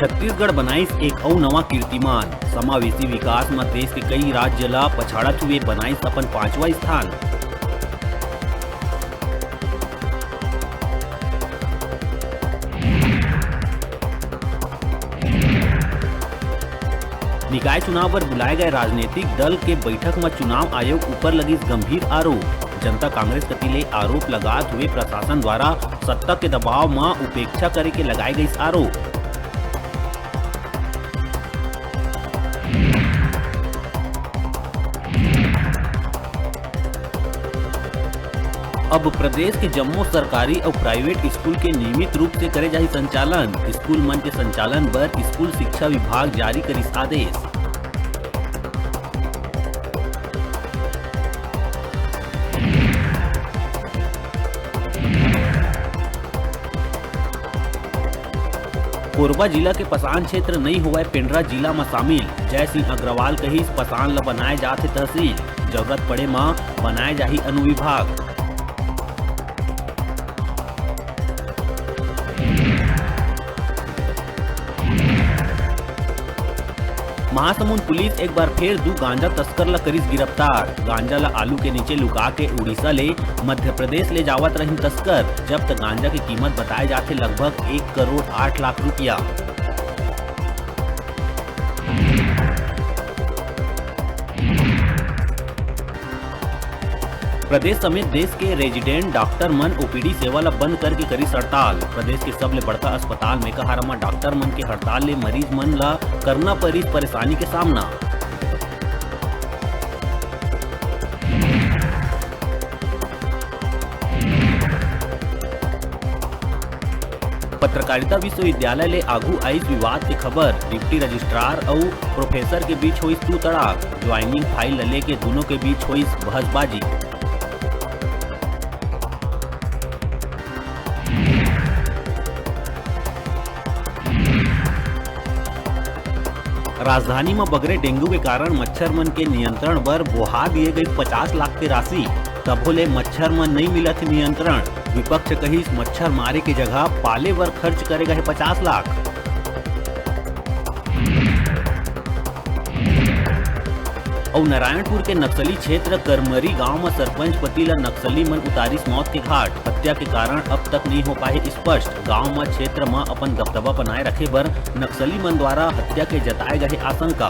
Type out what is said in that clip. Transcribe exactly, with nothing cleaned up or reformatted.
छत्तीसगढ़ बनाइस एक अउ नवा कीर्तिमान। समावेशी विकास म देश के कई राज्य ल पछाड़त हुए बनाइस अपन पांचवा स्थान। निकाय चुनाव बर बुलाए गए राजनीतिक दल के बैठक म चुनाव आयोग ऊपर लगिस गंभीर आरोप। जनता कांग्रेस कति ले आरोप लगात हुए प्रशासन द्वारा सत्ता के दबाव म उपेक्षा करे के लगाए गइस आरोप। अब प्रदेश के जम्मो सरकारी अउ प्राइवेट स्कूल के नियमित रूप से करे जाही संचालन। स्कूल मन के संचालन बर स्कूल शिक्षा विभाग जारी करिस आदेश। कोरबा जिला के पसान क्षेत्र नइ होवय पेंड्रा जिला म शामिल। जय सिंह अग्रवाल कहिस, पसान ल बनाए जात हे तहसील, जरूरत पड़े म बनाए जाही अनुविभाग। महासमुंद पुलिस एक बार फेर दू गांजा तस्कर ल करिस गिरफ्तार। गांजा ल आलू के नीचे लुका के उड़ीसा ले मध्य प्रदेश ले जावत रहिन तस्कर। जब्त गांजा के कीमत बताए जाथे लगभग एक करोड़ आठ लाख रुपया। प्रदेश समेत देश के रेजिडेंट डॉक्टर मन ओपीडी सेवा ल बंद करके करिस हड़ताल। प्रदेश के सबले बड़का अस्पताल मेकाहारा म डॉक्टर मन के हड़ताल ले मरीज मन ल करना परिस परेशानी के सामना। पत्रकारिता विश्वविद्यालय ले आगू आइस विवाद के खबर। डिप्टी रजिस्ट्रार अउ प्रोफेसर के बीच होइस तू तड़ाक। ज्वाइनिंग फाइल ल लेके दूनों के बीच होइस बहसबाजी। राजधानी म बगरे डेंगू के कारण मच्छर मन के नियंत्रण बर बोहा दिए गई पचास लाख के राशि, तभो ले मच्छर मन नइ मिलत हे नियंत्रण। विपक्ष कहिस, मच्छर मारे के जगह पाले बर खर्च करे गए पचास लाख। अउ नारायणपुर के नक्सली क्षेत्र करमरी गांव म सरपंच पति ल नक्सली मन उतारिस मौत के घाट। हत्या के कारण अब तक नइ हो पाए स्पष्ट। गांव म क्षेत्र म अपन दबदबा बनाए रखे बर नक्सली मन द्वारा हत्या के जताए गए आशंका।